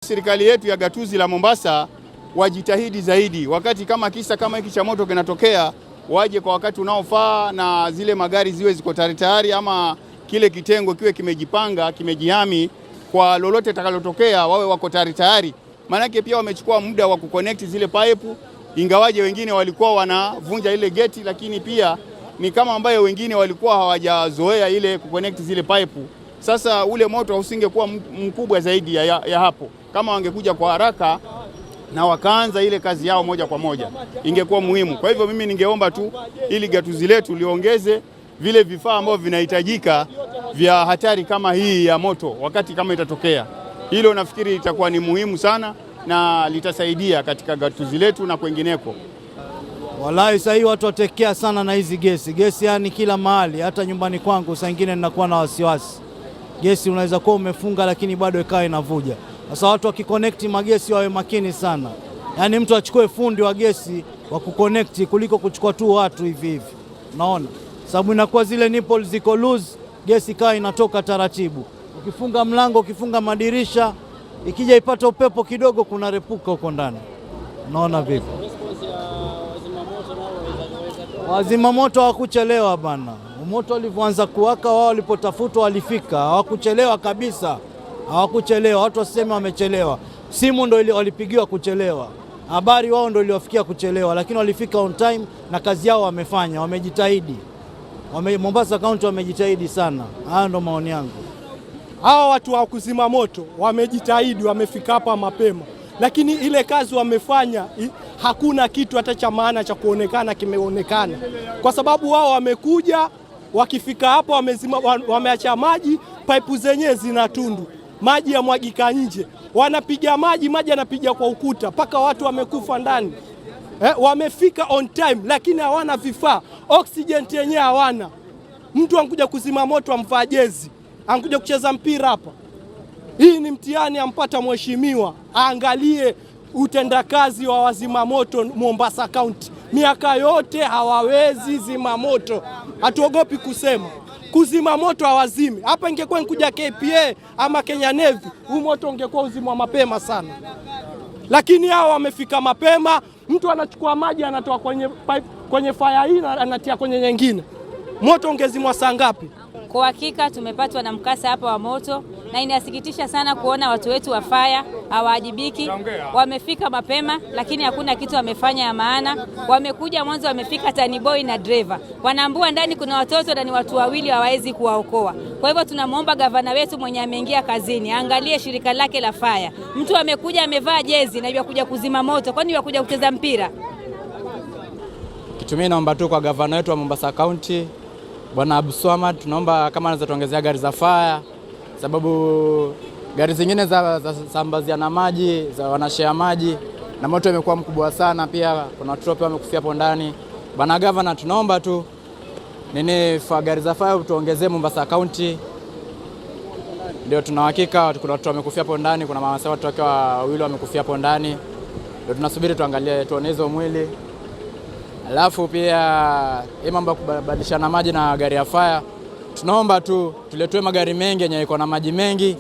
Serikali yetu ya gatuzi la Mombasa wajitahidi zaidi, wakati kama kisa kama hiki cha moto kinatokea, waje kwa wakati unaofaa na zile magari ziwe ziko tayari tayari, ama kile kitengo kiwe kimejipanga, kimejihami kwa lolote takalotokea, wawe wako tayari tayari. Maanake pia wamechukua muda wa kuconnect zile pipe, ingawaje wengine walikuwa wanavunja ile geti, lakini pia ni kama ambayo wengine walikuwa hawajazoea ile kuconnect zile pipe. Sasa ule moto usingekuwa mkubwa zaidi ya hapo kama wangekuja kwa haraka na wakaanza ile kazi yao moja kwa moja, ingekuwa muhimu. Kwa hivyo mimi ningeomba tu ili gatuzi letu liongeze vile vifaa ambavyo vinahitajika vya hatari kama hii ya moto wakati kama itatokea. Hilo nafikiri litakuwa ni muhimu sana na litasaidia katika gatuzi letu na kwengineko. Wallahi sasa hii watu watekea sana na hizi gesi gesi, yani kila mahali, hata nyumbani kwangu saa ingine ninakuwa na wasiwasi. Gesi unaweza kuwa umefunga lakini bado ikawa inavuja. Sasa watu wakiconnect magesi wawe makini sana, yaani mtu achukue fundi wa gesi wa kuconnect kuliko kuchukua tu watu hivi hivi, unaona, sababu inakuwa zile nipple ziko loose, gesi ikawa inatoka taratibu. Ukifunga mlango, ukifunga madirisha, ikija ipata upepo kidogo, kuna repuka huko ndani. Unaona vipi? Wazima moto hawakuchelewa bana. Moto ulivyoanza kuwaka, wao walipotafutwa walifika, hawakuchelewa kabisa, hawakuchelewa. Watu waseme wamechelewa, simu ndo walipigiwa kuchelewa, habari wao ndo iliwafikia kuchelewa, lakini walifika on time na kazi yao wamefanya, wamejitahidi. Mombasa County wamejitahidi sana. Haya ndo maoni yangu. Hawa watu wa kuzima moto wamejitahidi, wamefika hapa mapema, lakini ile kazi wamefanya hakuna kitu hata cha maana cha kuonekana kimeonekana, kwa sababu wao wamekuja, wakifika hapo wamezima, wameacha maji, paipu zenyewe zina tundu, maji yamwagika nje, wanapiga maji, maji yanapiga kwa ukuta mpaka watu wamekufa ndani. Wamefika on time, lakini hawana vifaa, oxygen yenyewe hawana. Mtu ankuja kuzima moto amvaa jezi, ankuja kucheza mpira hapa. Hii ni mtihani ampata mheshimiwa, aangalie utendakazi wa wazima moto Mombasa County. Miaka yote hawawezi zima moto, hatuogopi kusema kuzima moto hawazimi. Hapa ingekuwa nkuja KPA ama Kenya Navy, huu moto ungekuwa uzimwa mapema sana, lakini hao wamefika mapema. Mtu anachukua maji anatoa kwenye pipe, kwenye fire hii na anatia kwenye nyingine, moto ungezimwa saa ngapi? Kwa hakika tumepatwa na mkasa hapa wa moto na inasikitisha sana kuona watu wetu wa fire hawawajibiki. Wamefika mapema, lakini hakuna kitu wamefanya ya maana. Wamekuja mwanzo, wamefika taniboi na driver, wanaambua ndani kuna watoto na ni watu wawili, hawawezi kuwaokoa. Kwa hivyo tunamwomba gavana wetu mwenye ameingia kazini aangalie shirika lake la fire. Mtu amekuja amevaa jezi na kuja kuzima moto, kwani kuja kucheza mpira? Kitu mimi naomba tu kwa gavana wetu wa Mombasa County Bwana Abdulswamad, tunaomba kama anaweza tuongezea gari za fire, sababu gari zingine za sambazia na maji za wanashare maji na moto imekuwa mkubwa sana, pia kuna watoto pia wamekufia hapo ndani. Bwana gavana, tunaomba tu nini gari za fire tuongezee Mombasa County, ndio tuna hakika kuna watoto wamekufia hapo ndani, kuna mama watu wakiwa wawili wamekufia hapo ndani, ndio tunasubiri tuangalie tuone hizo mwili. Alafu pia hii mambo ya kubadilishana maji na gari ya fire, tunaomba tu tuletwe magari mengi yenye iko na maji mengi.